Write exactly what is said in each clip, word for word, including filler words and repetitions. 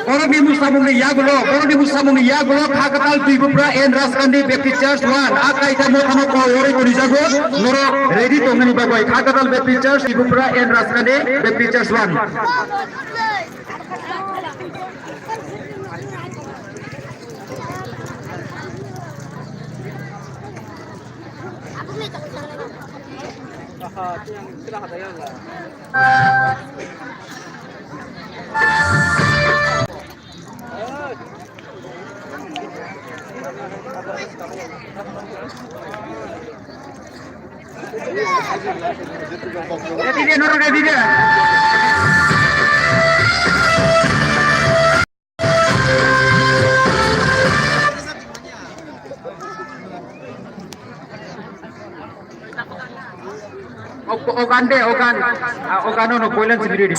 Borokni bwsamungni yagulo, borokni bwsamungni yagulo Kha Kwtal Tripura and Rajkandi Baptist Church one. A kaitamo thano kok yorwi tonijago, norok ready tongnani bagwi. Kha Kwtal Baptist Church Tripura and Rajkandi Baptist Church one. Ogan de, ogan. Ah, ogan no, no, boilan sibiri di.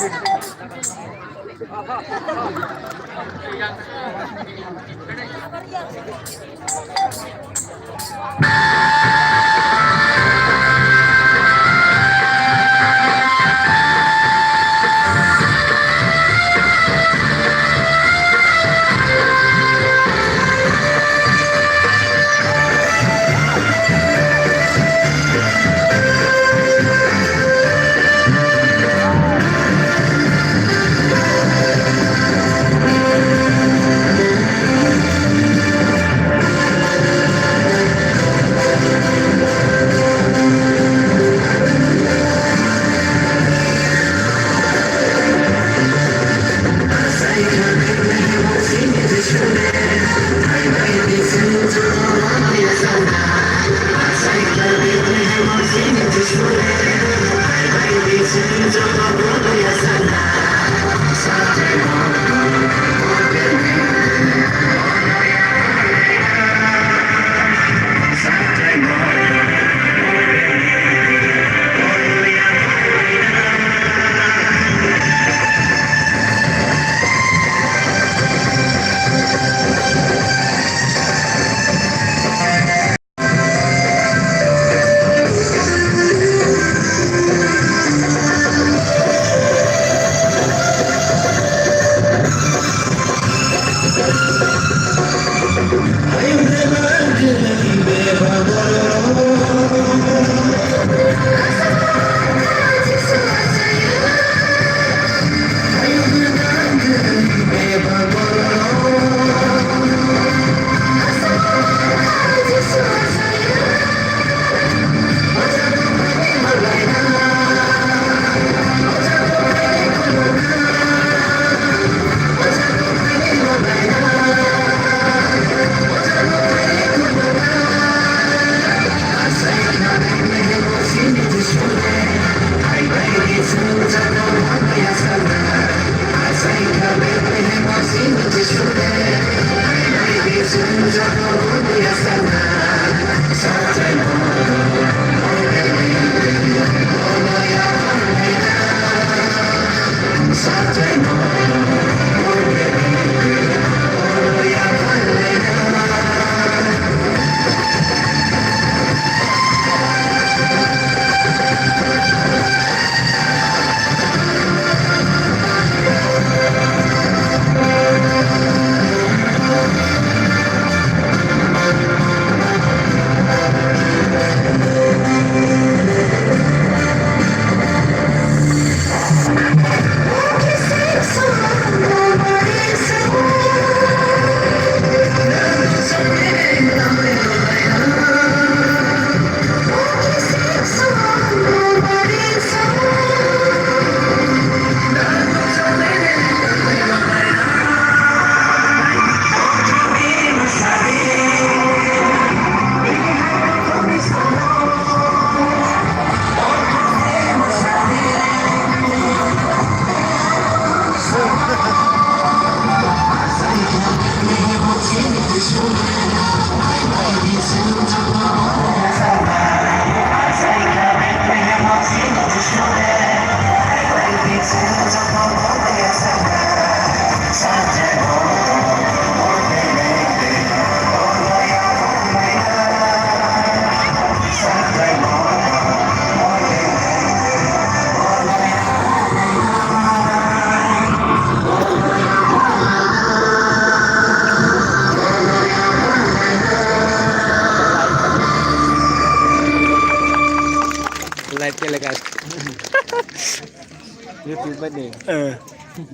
YouTube bai de. Eh.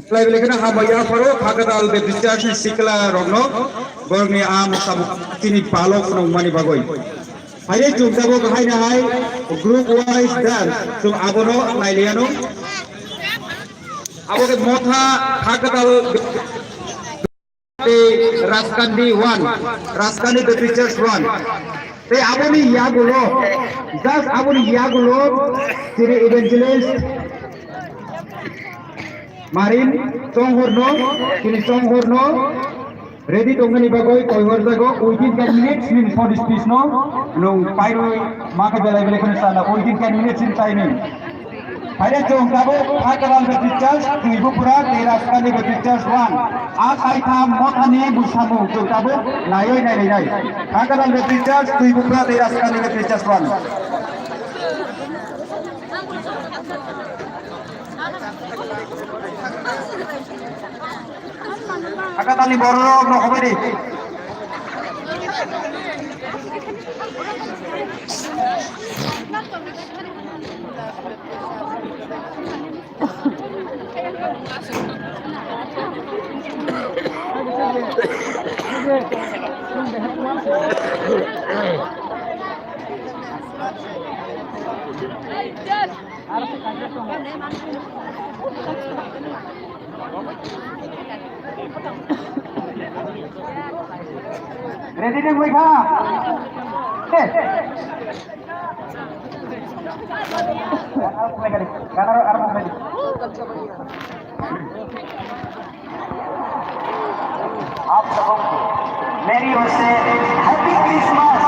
Belai belai kheno hambai yapharo Hakadal Baptist Church ni sikla rokno borokni am tabuk chini palok phunukmani bagwi. Haire chwng tabuk haino hai group wise dance chwng abono nailiyano. Abo khe motha Hakadal Tei Raskandi one, Raskandi Baptist Church one. Tei aboni yagulo, just aboni yagulo, chini evangelist Marin Chonghorno, chini Chonghorno, ready tongmani bagwi koihor jago, within ten minutes nini short speech no, nung pairwi makhe belai belai kheno sana, within ten minutes in timing. Haire chwng tabuk Hakadal Baptist Church, Twibupura, tei Raskandi Baptist Church one. A kaitham mothani bwsamung chwng tabuk naiwi nailainai. Hakadal Baptist Church, Twibupura, tei Raskandi Baptist Church one. Hakadalni bororok no homai di. Ready ding wai kha? Eh. आप सबों को मेरी ओर से Happy Christmas।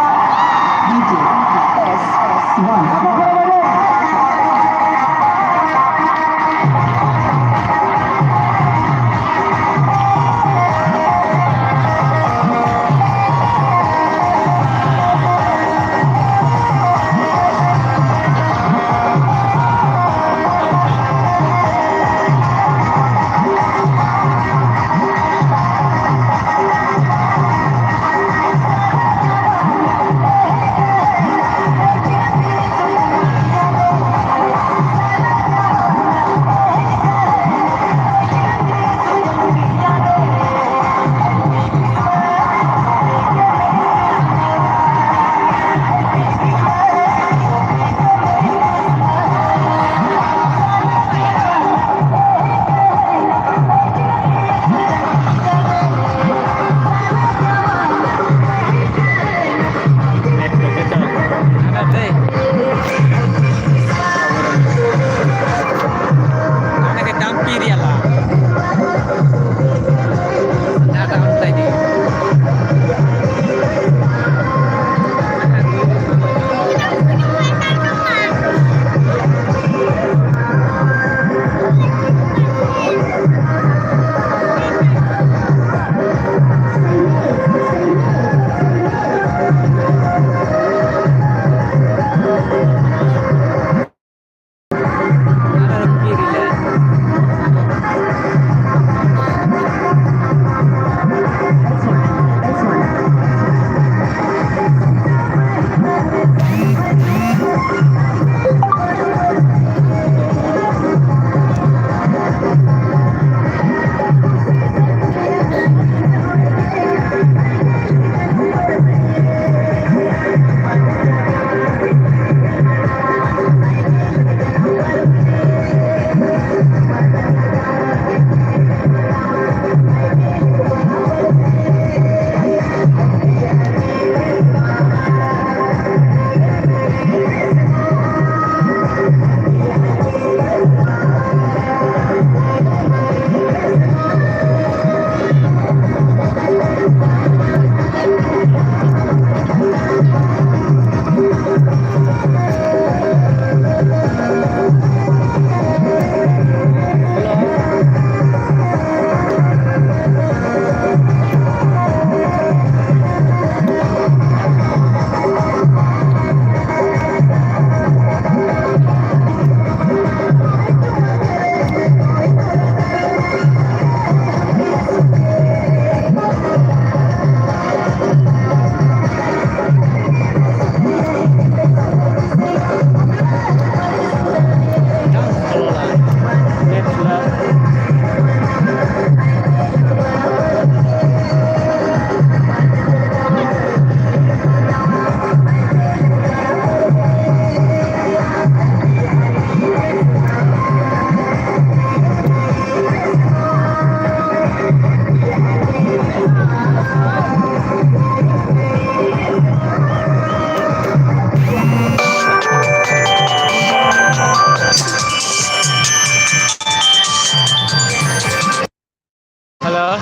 Hello.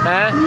Eh?